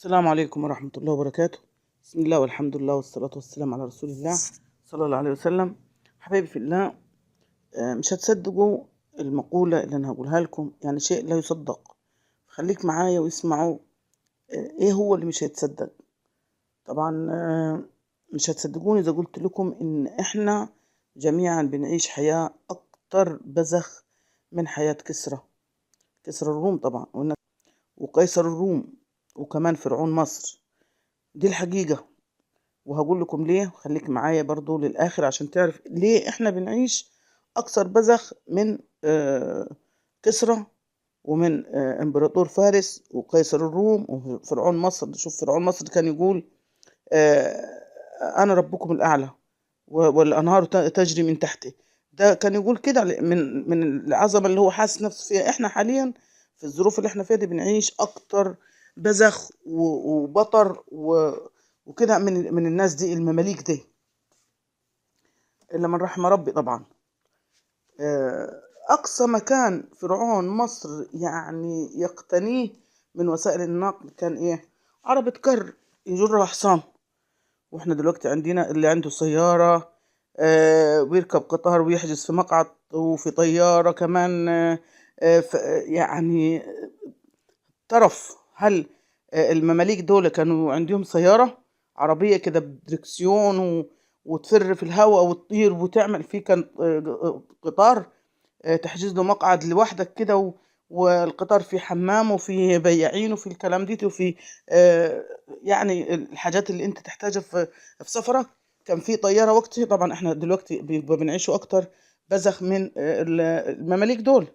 السلام عليكم ورحمة الله وبركاته. بسم الله والحمد لله والصلاة والسلام على رسول الله صلى الله عليه وسلم. حبايبي في الله، مش هتصدقوا المقولة اللي أنا هقولها لكم، يعني شيء لا يصدق. خليك معايا واسمعوا إيه هو اللي مش هيتصدق. طبعا مش هتصدقوني إذا قلت لكم إن إحنا جميعا بنعيش حياة أكتر بزخ من حياة كسرى، كسرى الروم طبعا، وقيصر الروم، وكمان فرعون مصر. دي الحقيقة، وهقول لكم ليه. خليك معايا برضو للآخر عشان تعرف ليه احنا بنعيش أكثر بزخ من كسرى ومن امبراطور فارس وقيصر الروم وفرعون مصر. شوف فرعون مصر كان يقول أنا ربكم الأعلى والأنهار تجري من تحتي. ده كان يقول كده من العظمة اللي هو حاسس نفسه فيها. احنا حاليا في الظروف اللي احنا فيها دي بنعيش أكتر بزخ وبطر وكده من الناس دي، المماليك دي، إلا من رحم ربي طبعا. أقصى مكان فرعون مصر يعني يقتنيه من وسائل النقل كان إيه؟ عربة كر يجرها حصان. وإحنا دلوقتي عندنا اللي عنده سيارة ويركب قطار ويحجز في مقعد وفي طيارة كمان، يعني طرف. هل المماليك دول كانوا عندهم سيارة عربية كده بدركسيون وتفر في الهواء وتطير وتعمل فيه؟ كان قطار تحجز له مقعد لوحدك كده، والقطار فيه حمام وفيه بياعين وفي الكلام دي وفي يعني الحاجات اللي انت تحتاجها في سفرك. كان في طيارة وقتها. طبعا احنا دلوقتي بنعيشوا اكتر بزخ من المماليك دول.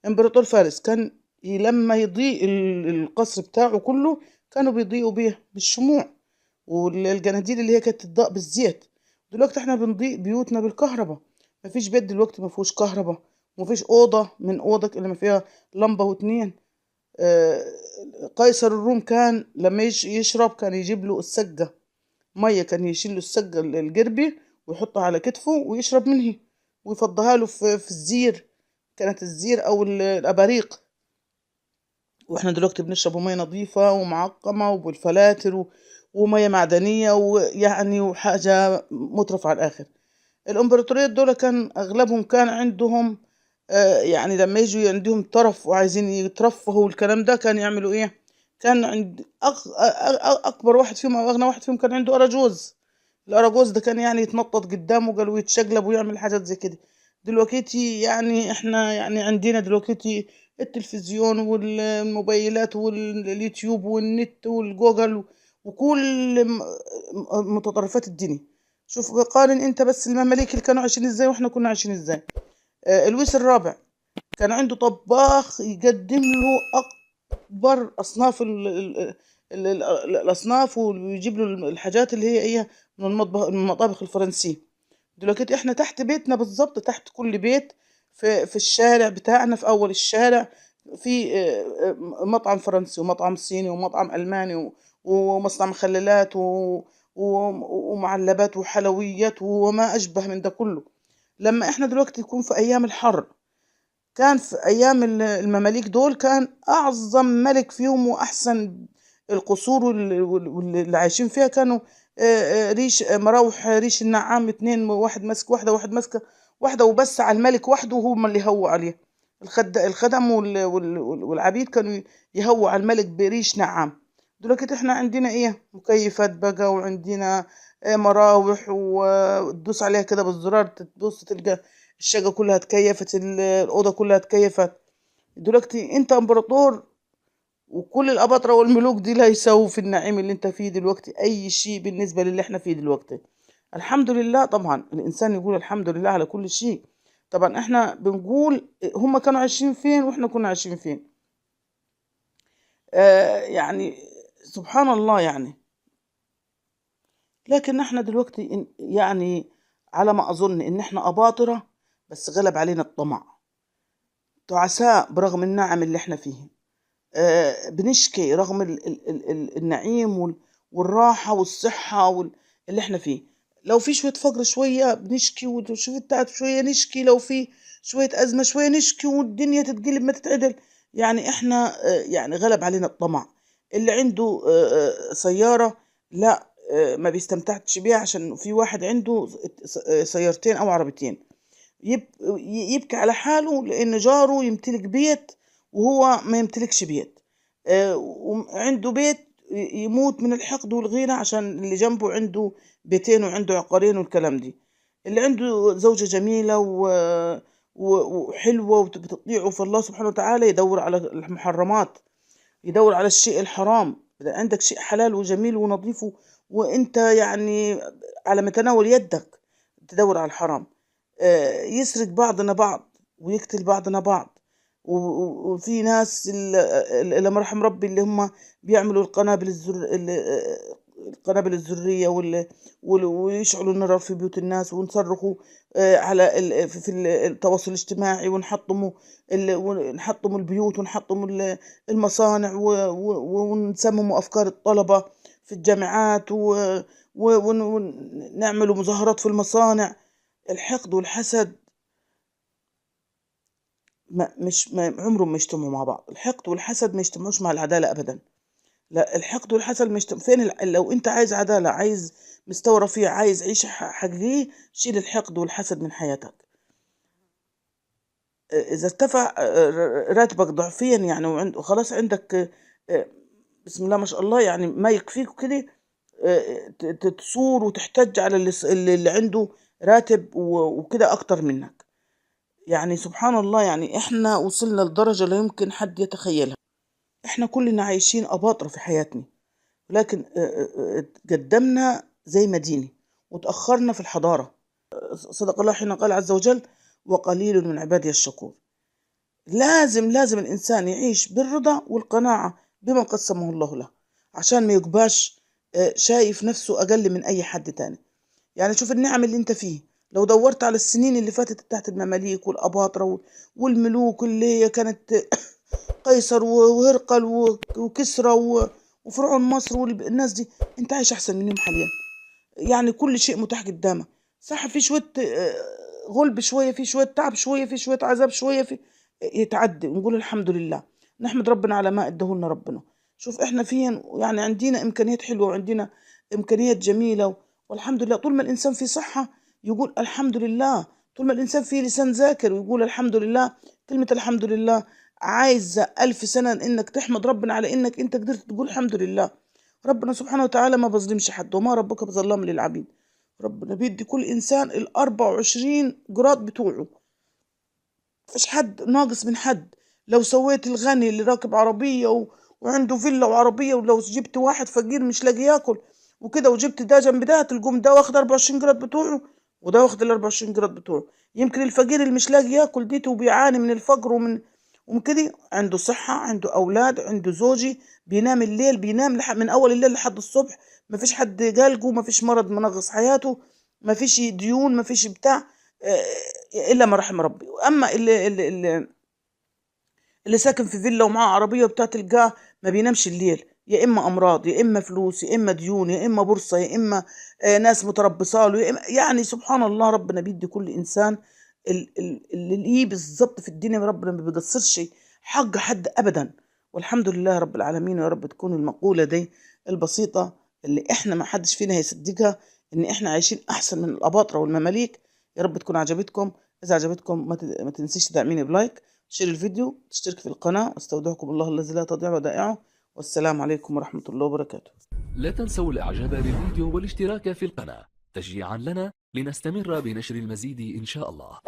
امبراطور فارس كان لما يضيء القصر بتاعه كله كانوا بيضيئوا بيه بالشموع والجناديل اللي هي كانت تضاء بالزيت. دلوقتي احنا بنضيء بيوتنا بالكهرباء. مفيش بيت دلوقتي ما فيهوش كهرباء، ومفيش أوضة من أوضك اللي ما فيها لمبة واتنين. قيصر الروم كان لما يشرب كان يجيب له السجة مية، كان يشيل له السجة الجربي ويحطها على كتفه ويشرب منه ويفضها له في الزير، كانت الزير أو الأباريق. واحنا دلوقتي بنشرب مية نظيفة ومعقمة وبالفلاتر ومية معدنية ويعني وحاجة مترفة على الآخر. الإمبراطوريات دول كان أغلبهم كان عندهم يعني لما يجوا عندهم طرف وعايزين يترفهوا والكلام ده كان يعملوا إيه؟ كان عند أكبر واحد فيهم أو أغنى واحد فيهم كان عنده أراجوز. الأراجوز ده كان يعني يتنطط قدامه قالوا ويتشقلب ويعمل حاجات زي كده. دلوقتي يعني إحنا يعني عندنا دلوقتي التلفزيون والموبايلات واليوتيوب والنت والجوجل وكل متطرفات الدنيا. شوف قارن انت بس المماليك اللي كانوا عايشين ازاي واحنا كنا عايشين ازاي. لويس الرابع كان عنده طباخ يقدم له اكبر اصناف الاصناف ويجيب له الحاجات اللي هي ايه من المطبخ، من المطابخ الفرنسية. دلوقتي احنا تحت بيتنا بالظبط، تحت كل بيت في الشارع بتاعنا، في اول الشارع في مطعم فرنسي ومطعم صيني ومطعم الماني ومصنع مخللات ومعلبات وحلويات وما اشبه من ده كله. لما احنا دلوقتي يكون في ايام الحر، كان في ايام المماليك دول كان اعظم ملك فيهم واحسن القصور واللي عايشين فيها كانوا ريش، مراوح ريش النعام، اتنين، واحد ماسك واحدة واحد ماسكة واحدة وبس على الملك وحده وهو اللي يهوى عليه. الخدم والعبيد كانوا يهووا على الملك بريش نعام. دلوقتي احنا عندنا ايه؟ مكيفات بقى، وعندنا إيه مراوح، وتدوس عليها كده بالزرار تبص تلقى الشقة كلها اتكيفت، الأوضة كلها اتكيفت. دلوقتي انت امبراطور وكل الأباطرة والملوك دي لا يساووا في النعيم اللي انت فيه دلوقتي اي شيء بالنسبة للي احنا فيه دلوقتي. الحمد لله. طبعا الإنسان يقول الحمد لله على كل شيء. طبعا احنا بنقول هم كانوا عايشين فين واحنا كنا عايشين فين، يعني سبحان الله يعني. لكن احنا دلوقتي يعني على ما أظن إن احنا أباطرة، بس غلب علينا الطمع، تعساء برغم النعم اللي احنا فيه، بنشكي رغم النعيم والراحة والصحة اللي احنا فيه. لو في شوية فقر شوية بنشكي، وشوية تعب شوية نشكي، لو في شوية أزمة شوية نشكي، والدنيا تتقلب ما تتعدل. يعني احنا يعني غلب علينا الطمع. اللي عنده سيارة لا ما بيستمتعش بيها عشان في واحد عنده سيارتين أو عربيتين. يبكي على حاله لأن جاره يمتلك بيت وهو ما يمتلكش بيت، وعنده بيت يموت من الحقد والغيرة عشان اللي جنبه عنده بيتين وعنده عقارين والكلام دي. اللي عنده زوجة جميلة وحلوة وبتطيعه في الله سبحانه وتعالى يدور على المحرمات، يدور على الشيء الحرام. إذا عندك شيء حلال وجميل ونظيف وانت يعني على متناول يدك تدور على الحرام. يسرق بعضنا بعض ويقتل بعضنا بعض. وفي ناس اللي ما رحم ربي اللي هم بيعملوا القنابل الذرية ويشعلوا النار في بيوت الناس، ونصرخوا على في التواصل الاجتماعي، ونحطموا البيوت ونحطموا المصانع ونسمموا أفكار الطلبة في الجامعات ونعملوا مظاهرات في المصانع. الحقد والحسد ما عمرهم ما يجتمعوا مع بعض. الحقد والحسد ما يجتمعوش مع العدالة أبدا. لا، الحقد والحسد ما يجتمعوا. فين لو أنت عايز عدالة، عايز مستوى رفيع، عايز عيشة حقيقية، شيل الحقد والحسد من حياتك. إذا ارتفع راتبك ضعفيا يعني وخلاص عندك بسم الله ما شاء الله يعني ما يكفيك وكده، تصور وتحتج على اللي عنده راتب وكده أكتر منك. يعني سبحان الله، يعني إحنا وصلنا لدرجة لا يمكن حد يتخيلها. إحنا كلنا عايشين أباطرة في حياتنا، ولكن قدمنا زي مدينة وتأخرنا في الحضارة. صدق الله حين قال عز وجل: وقليل من عبادي الشكور. لازم الإنسان يعيش بالرضا والقناعة بما قسمه الله له، عشان ما يقباش شايف نفسه أقل من أي حد تاني. يعني شوف النعم اللي انت فيه، لو دورت على السنين اللي فاتت تحت المماليك والأباطرة والملوك اللي هي كانت قيصر وهرقل وكسرى وفرعون مصر والناس دي، انت عايش أحسن منهم حاليا. يعني كل شيء متاح قدامك. صح، في شوية غلب شوية، في شوية تعب شوية، في شوية عذاب شوية، في يتعدي ونقول الحمد لله، نحمد ربنا على ما اداه لنا ربنا. شوف احنا فين، يعني عندنا إمكانيات حلوة وعندنا إمكانيات جميلة والحمد لله. طول ما الإنسان في صحة يقول الحمد لله، طول ما الإنسان فيه لسان ذاكر ويقول الحمد لله. كلمة الحمد لله عايزة 1000 سنة إنك تحمد ربنا على إنك أنت قدرت تقول الحمد لله. ربنا سبحانه وتعالى ما بظلمش حد، وما ربك بظلام للعبيد. ربنا بيدي كل إنسان 24 جراد بتوعه، مفيش حد ناقص من حد. لو سويت الغني اللي راكب عربية وعنده فيلا وعربية، ولو جبت واحد فقير مش لاقي ياكل وكده، وجبت ده جنب ده، تلقوم ده واخد 24 جراد بتوعه وده واخد 24 جراد بتوعه. يمكن الفقير اللي مش لاقي ياكل ديته وبيعاني من الفقر ومن كده، عنده صحة، عنده أولاد، عنده زوجي، بينام الليل، بينام من أول الليل لحد الصبح، ما فيش حد قلقه، ما فيش مرض منغص حياته، ما فيش ديون، ما فيش بتاع، إلا ما رحم ربي. أما اللي ساكن في فيلا ومعاه عربية وبتاع، تلقاه ما بينامش الليل، يا إما أمراض، يا إما فلوس، يا إما ديون، يا إما بورصة، يا إما ناس متربصة له، يا إما يعني سبحان الله، ربنا بيدي كل إنسان اللي ليه بالظبط في الدنيا. ربنا ما بيقصرش حق حد أبدا، والحمد لله رب العالمين. ويا رب تكون المقولة دي البسيطة اللي إحنا ما حدش فينا هيصدقها، إن إحنا عايشين أحسن من الأباطرة والمماليك. يا رب تكون عجبتكم. إذا عجبتكم ما تنسيش تدعميني ب like، share الفيديو، تشترك في القناة. واستودعكم الله الذي لا تضيع ودائعه، والسلام عليكم ورحمة الله وبركاته. لا تنسوا الإعجاب بالفيديو والاشتراك في القناة تشجيعا لنا لنستمر بنشر المزيد إن شاء الله.